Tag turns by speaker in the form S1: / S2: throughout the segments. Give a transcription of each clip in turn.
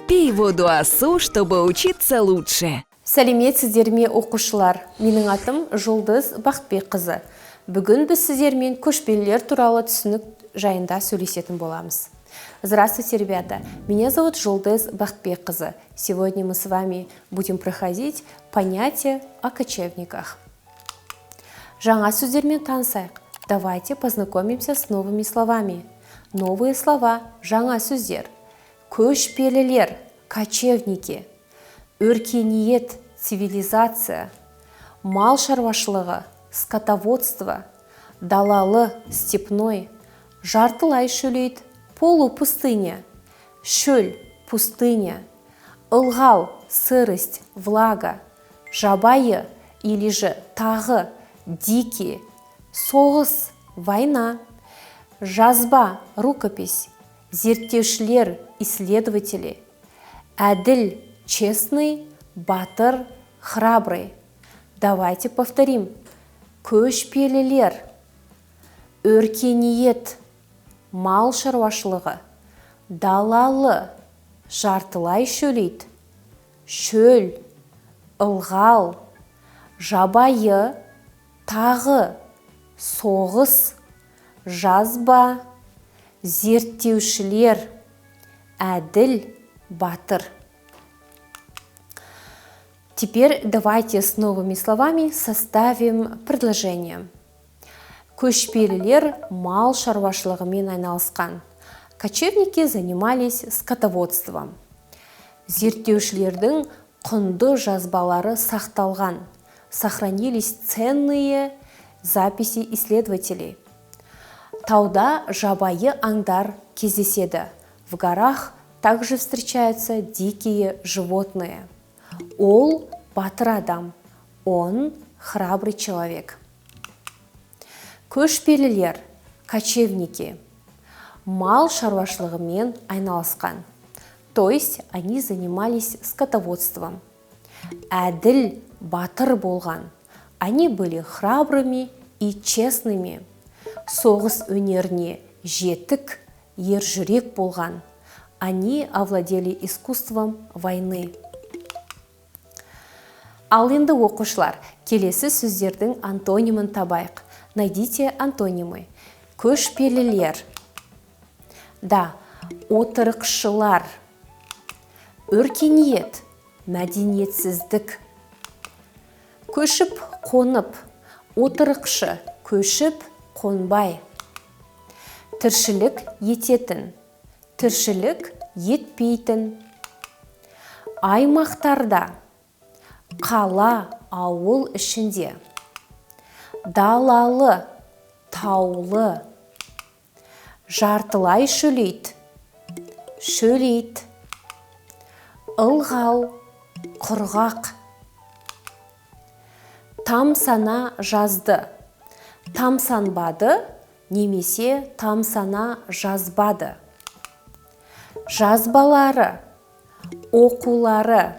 S1: Пей воду АСУ, чтобы учиться лучше.
S2: Сәлеметсіздер ме, оқушылар! Менің атым Жұлдыз Бақытбекқызы. Бүгін біз сіздермен көшпелілер туралы түсінік жайында сөйлесетін боламыз. Здравствуйте, ребята! Меня зовут Жұлдыз Бақытбекқызы. Сегодня мы с вами будем проходить понятие о кочевниках. Жаңа сөздермен танысайық. Давайте познакомимся с новыми словами. Новые слова, жаңа сөздер. Көшпелілер, кочевники. Өркениет, цивилизация. Мал шаруашылығы, скотоводство. Далалы, степной. Жартылай шөлейт, полупустыня. Шөл, пустыня. Ылғал, сырость, влага. Жабайы или же тағы, дикие. Соғыс, война. Жазба, рукопись. Зерттеушілер, исследователи. Әділ, честный, батыр, храбрый. Давайте повторим. Көшпелілер, өркениет, мал шаруашылығы, далалы, жартылай шөлейт, шөл, ылғал, жабайы, тағы, соғыс, жазба, зерттеушілер, әділ, батыр. Теперь давайте с новыми словами составим предложение. Көшпелілер мал шаруашылығымен айналысқан. Кочевники занимались скотоводством. Зерттеушілердің құнды жазбалары сақталған. Сохранились ценные записи исследователей. Тауда жабайы аңдар кездеседі. В горах также встречаются дикие животные. Ол батыр адам. Он храбрый человек. Көшпелілер, кочевники, мал шаруашылығымен айналысқан. То есть они занимались скотоводством. Әділ, батыр болған. Они были храбрыми и честными. Соғыс өнеріне жетік, ержүрек болған. Они овладели искусством войны. Ал енді, оқушылар, келесі сөздердің антонимін табайық. Найдите антонимы. Көшпелілер. Да, отырықшылар. Өркениет, мәдениетсіздік. Көшіп қонып, отырықшы, көшіп қонбай. Тіршілік ететін, тіршілік етпейтін. Аймақтарда, қала, ауыл ішінде. Далалы, таулы. Жартылай шөлейт, шөлейт. Ылғал, құрғақ. Тамсана жазды, тамсанбады немесе тамсана жазбады. Жазбалары, оқулары.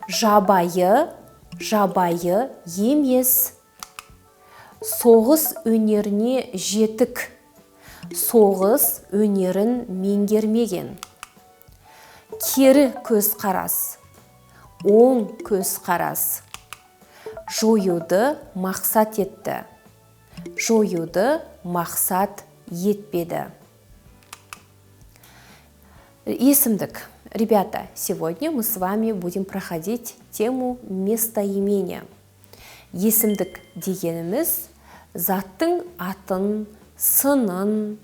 S2: Жабайы, жабайы емес. Соғыс өнеріне жетік, соғыс өнерін меңгермеген. Кері көзқарас, оң көзқарас. Жоюды мақсат етті, жоюды мақсат етпеді. Есімдік. Ребята, сегодня мы с вами будем проходить тему местоимения. Есімдік дегеніміз – заттың атын, сынын,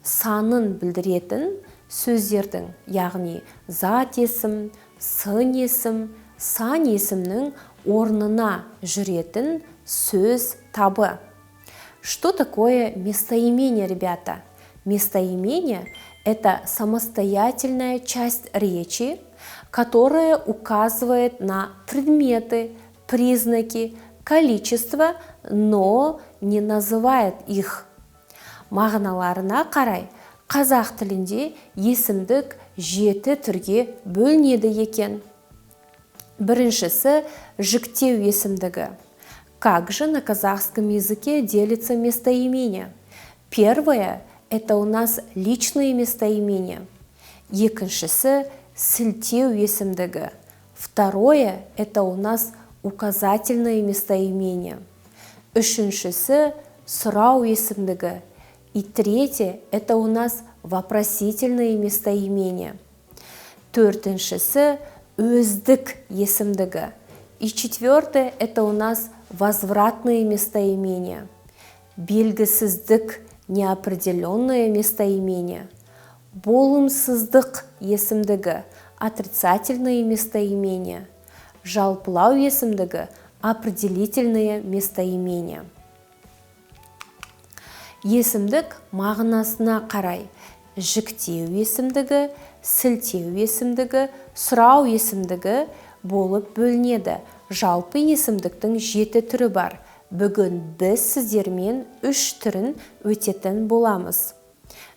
S2: санын білдіретін сөздердің, яғни зат есім, сын есім, сан есімнің орнына жүретін сөз табы. Что такое местоимение, ребята? Местоимение – это самостоятельная часть речи, которая указывает на предметы, признаки, количество, но не называет их. Мағыналарына қарай қазақ тілінде есімдік жеті түрге бөлінеді екен. Біріншісі – жіктеу есімдігі. Как же на казахском языке делится местоимение? Первое – это у нас личные местоимения. Екіншісі – Сілтеу есімдігі. Второе – это у нас указательное местоимение. Үшіншісі – сұрау есімдігі. И третье – это у нас вопросительное местоимение. Төртіншісі – өздік есімдігі. И четвертое – это у нас возвратное местоимение. Белгісіздік – неопределенное местоимение. Болымсыздық есімдігі – отрицательное местоимение. Жалпылау есімдігі – определительное местоимение. Есімдік мағынасына қарай жіктеу есімдігі, сілтеу есімдігі, сұрау есімдігі болып бөлінеді. Жалпы есімдіктің жеті түрі бар. Бүгін біз сіздермен үш түрін өтетін боламыз.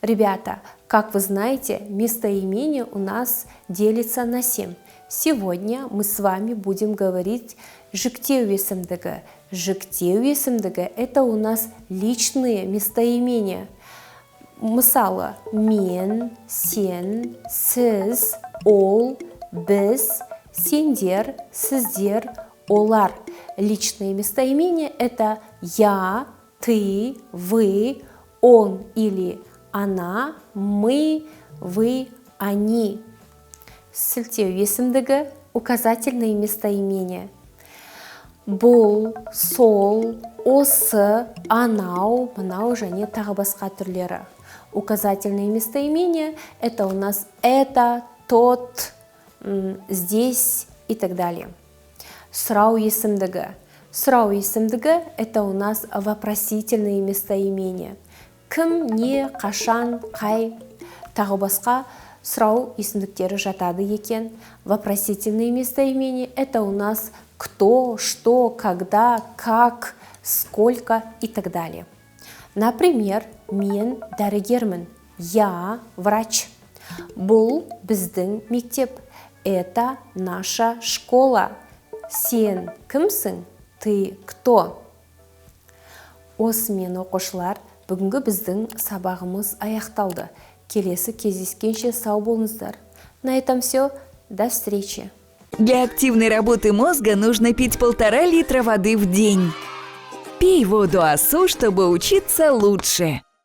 S2: Ребята, как вы знаете, местоимение у нас делится на семь. Сегодня мы с вами будем говорить жіктеу есімдігі. Жіктеу есімдігі – это у нас личные местоимения. Мысалы, мен, сен, сіз, ол, біз, сендер, сіздер, олар. Личные местоимения – это я, ты, вы, он или она, мы, вы, они. Сілтеу есімдігі – указательные местоимения. Бұл, сол, осы, анау, мынау және тағы басқа түрлері. Указательные местоимения – это у нас это, тот, здесь и так далее. Сұрау есімдігі. Сұрау есімдігі – это у нас вопросительные местоимения. Кім, не, қашан, қай, тағы басқа сұрау есімдіктері жатады екен. Вопросительные местоимения – это у нас кто, что, когда, как, сколько и так далее. Например, мен дәрігермін. Я врач. Бұл біздің мектеп. Это наша школа. Сен кімсің? Ты кто? Осымен, оқушылар, бүгінгі біздің сабағымыз аяқталды. Келесі кездескенше сау болыңыздар. На этом все. До встречи.
S1: Для активной работы мозга нужно пить 1,5 литра воды в день. Пей воду АСУ, чтобы учиться лучше.